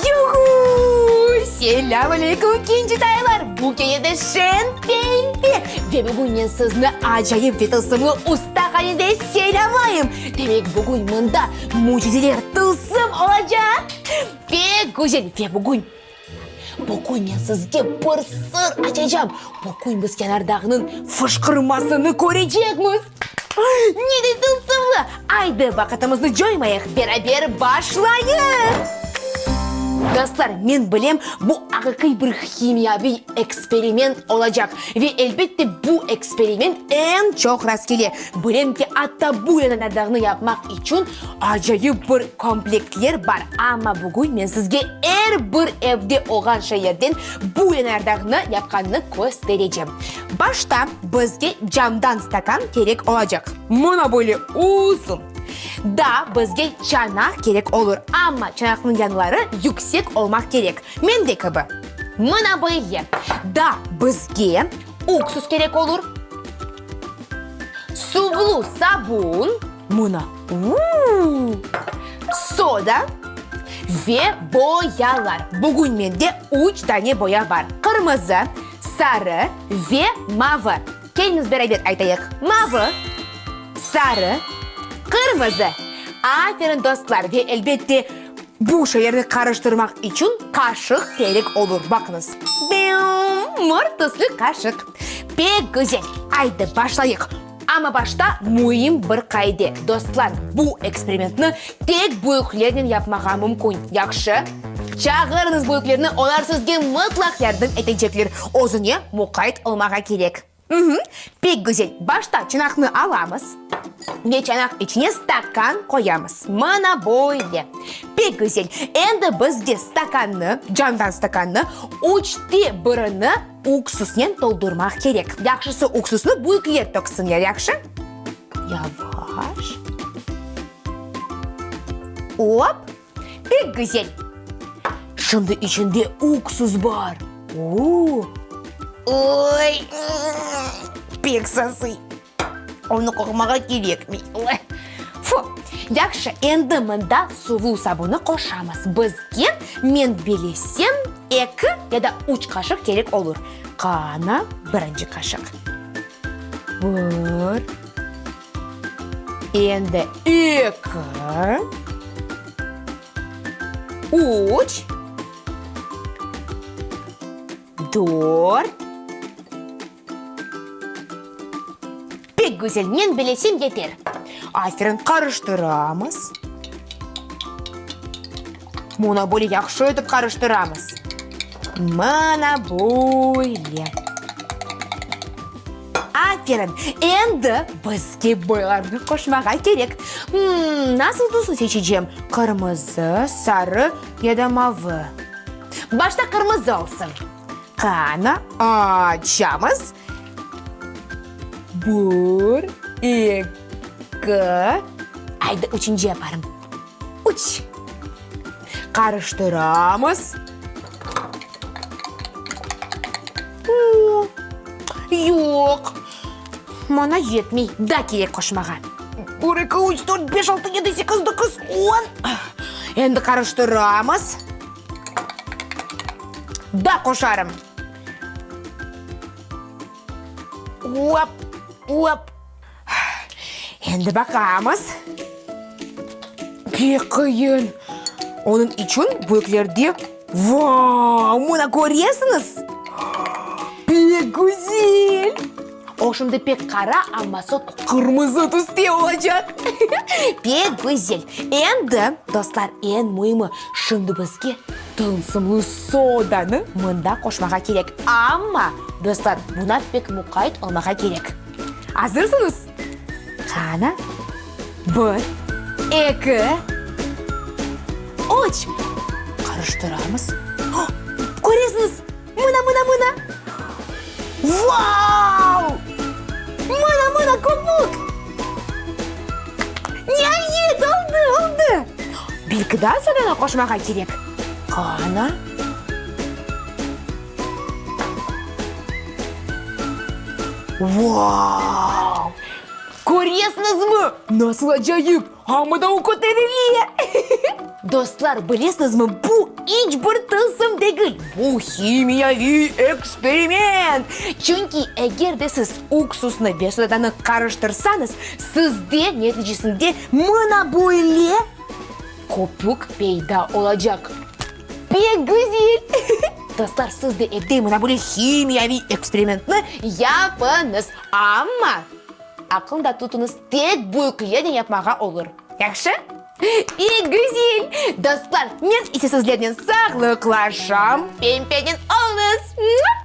Yuhu! Selâm aleyküm, kincitaylar! Bu kene de şen-pembe! Ve bugün men sizni acayip ve tılsımlı ustahanede selâmlayım! Demek, bugün mında mücizeler, tılsım olacaq! Pek güzel! Ve bugün, bugün men sizge bir sır açacağım! Bugün biz yanardağnıñ fışqırmasını körecekmiz! Ne de tılsımlı! Aydı, vaqıtımıznı coymayıq, beraber başlayıq! Dostlar, men bilem, bu aqiqiy bir himiyaviy eksperiment olacaq. Ve, elbette, bu eksperiment eñ çoq rastkele. Bilem ki, atta bu yanardağnı yapmaq içün acayip bir komplektler bar. Amma bugün men sizge er bir evde olğan şeylerden bu yanardağnı yapqanını kösterecem. Başta bizge camdan stakan kerek olacaq. Mına böyle uzun. Daa bizge çanaq kerek olur, amma çanaqnıñ yanları yüksek olmaq kerek, mende kibi. Mına böyle. Daa bizge uksus kerek olur, suvlu sabun, mına, uu, soda ve boyalar. Bugün mende üç dane boya bar, qırmızı, sarı ve mavı. Keliñiz beraber aytayıq, mavı, sarı, qırmızı. Aferin, dostlar, ve elbette, bu şeylerni qarıştırmaq içün qaşıq kerek olur. Baqıñız, mor tüslü qaşıq. Pek güzel. Aydı, başlayıq. Amma başta müim bir qaide, dostlar, bu eksperimentni tek büyüklernen yapmağa mümkün. Yahşı? Çağırıñız büyüklerni, olar sizge mıtlaq yardım etecekler. Özüñe muqayt olmağa kerek. Pek güzel. Başta çanaqnı alamız ve çanaq içine stakan qoyamız. Mına böyle. Pek güzel. Endi bizge stakannı, camdan stakannı, üçte birini uksusnen toldurmaq kerek. Yahşısı, uksusnı büyükler töksünler, yahşı? Yavaş. Op! Pek güzel! Şimdi içinde uksus bar. Oo! Oy! Pek sasıy. Onı qoqmağa kerekmey. Fu! Yahşı, endi mında suvlu sabunı qoşamız. Bizge, men bilesem, eki ya da üç qaşıq kerek olur. Qana, birinci qaşıq. Bir. Endi eki, üç, dört. Pek güzel, men bilesem yeter. Aferin, qarıştıramız. Mına böyle yahşı etip qarıştıramız. Mına böyle. Aferin! Endi bizge boylarnı qoşmağa kerek. Nasıl tüsni seçecem, qırmızı, sarı ya da mavı? Başta qırmızı olsun. Qana, açamız. Bir, eki. Aydı, üçünci yaparım. Üç. Qarıştıramız. Yoq, maña yetmey, daa kerek qoşmağa. Bir, eki, üç, dört, beş, altı, yedi, sekiz, doquz, on. Endi qarıştıramız. Daa qoşarım. Op, op. Endi baqamız. Pek qıyın. Onıñ içün büyüklerde, Vau, mına köresiñiz? Pek güzel! O şimdi pek qara, amma soñ qırmızı tüste olacaq. Pek güzel! Endi, dostlar, eñ müimi, şimdi bizge tılsımlı sodanı mında qoşmağa kerek. Amma, dostlar, buna pek muqayt olmağa kerek. Azırsıñız? Qana, bir, eki, üç. Qarıştıramız. Köresiñiz, mına, mına, mına! Vau! Mına, mına, köpük! Niayet, oldı, oldı! Belki daa sodanı qoşmağa kerek? Qana. Vau! Köresiñizmi, nasıl acayip, amma da o köterile! Dostlar, bilesiñizmi, bu. iç bir tılsım degil, bu himiyaviy eksperiment! Çünki eger de siz uksusnı ve sodadanı qarıştırsañız, sizde neticesinde mına böyle köpük peyda olacaq. Pek güzel! Dostlar, siz de evde mına böyle himiyaviy eksperimentni yapıñız. Amma aqılda tutuñız, tek büyüklernen yapmağa olur. Yahşı? Pek güzel! Dostlar, men ise sizlernen sağlıqlaşam. Pempenen oluñız!